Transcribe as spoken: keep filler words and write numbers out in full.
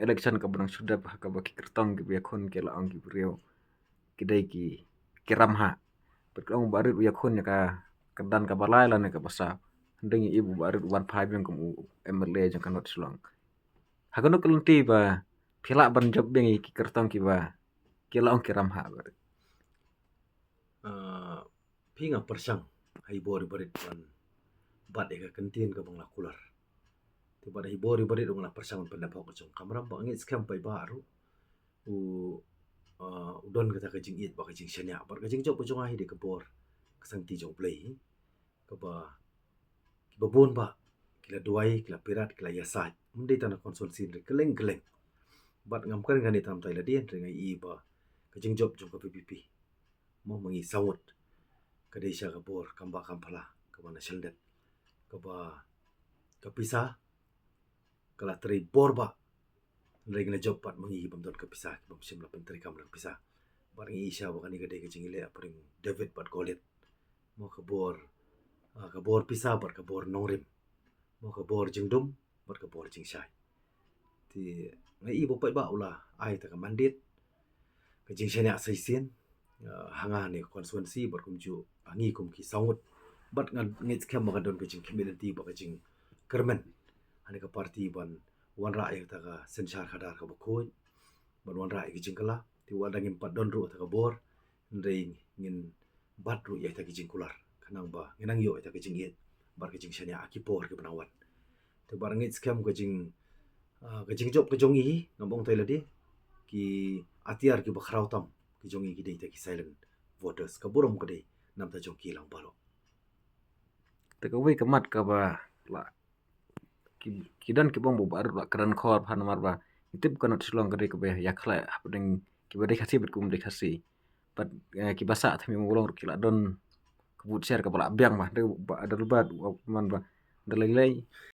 election kaba nang shu dep ha kaba ki kyrtong kiba ïakhun ki la ong ki briew ki dei ki, ki ramhah. Bad ka ong u Bah Rit u ïakhun ïa ka kyrdan kaba lai lane kaba saw. Hynrei ngi ïohi ba u Bah Rit u wan phai biang kum u M L A jong ka North Shillong. Ha kano ka lynti ba phi lah ban jop biang ïa ki kyrtong kiba ki la ong ki ramhah, Bah Rit? Ah, phi nga pyrshang ha i bor i barit ban bat ïa ka kyntien kaba nga la kular. Te bad ha i bor i barit nga la pyrshang ban pyndep hok jong, kamram ba ngi skhem paidbah ruh u, ah, u don kata ka jingïeit bad ka jingshaniah bad ka jingjop ka jong nga hi dei ka bor ka sangti jong U Blei, kaba kiba bun bah ki la duwai, ki la pyrkhat, ki la ïasaid. Ym dei tang na constituency hynrei kylleng kylleng. Bad ngam kren kane tang tai la dien hynrei nga i ba ka jingjop jong ka V P P mo ma ngi saw ngut ka dei sha ka bor kam bah kam pala kaba na shaldet, kaba ka pisa ka la trei bor bah. Hynrei ngi la jop pat ma ngi ki bym don ka pisa, ki bym shym la pyntreikam la ka pisa. Bad ngi i sha ba kane ka dei ka jingïaleh hapdeng David bad Goliath. Mo ka bor, ah, ka bor pisa bad ka bor nongrim. Mo ka bor jingdum bad ka bor jingshai. Te nga i ba paidbah u la ai ta ka mandate, ka jingshaniah sa shisien, ah, ha nga ne constituency bad kumjuh ha ngi kum ki saw ngut. Bad nga ngeit skhem ba ka don ka jingkhmih lynti bad ka jingkyrmen ha ne ka party ban wanrah ïa ta ka synshar khadar kaba khuid, ban wanrah ïa ka jingkylla. Te wat la ngim pat don ruh ta ka bor, hynrei ngin bat ruh ïa ta ka jingkular, khnang ba ngin nang ïoh ïa ta ka jingïeit bad ka jingshaniah ha ki por kiba nang wan. Te bad ngeit skhem ka jing, ah, ka jingjop ka jong ngi, ngam ong tai lade, ki atiar kiba khraw tam ki jong ngi ki dei ta ki silent voters, ka burom ka dei namta jong ki lang baroh. Te kawei ka mat kaba la ki, ki don kiba ong ba u Bah Rit u la kren khor bha namar ba ngi tip ka North Shillong ka dei kaba ïakhleh hapdeng kiba dei Khasi bad kiba ym dei Khasi. Bad, eh, kiba sah thmi Mawlong ruh ki la don ka vote share kaba la biang bha. Hynrei Bah Adelbert u ong man ba da lei lei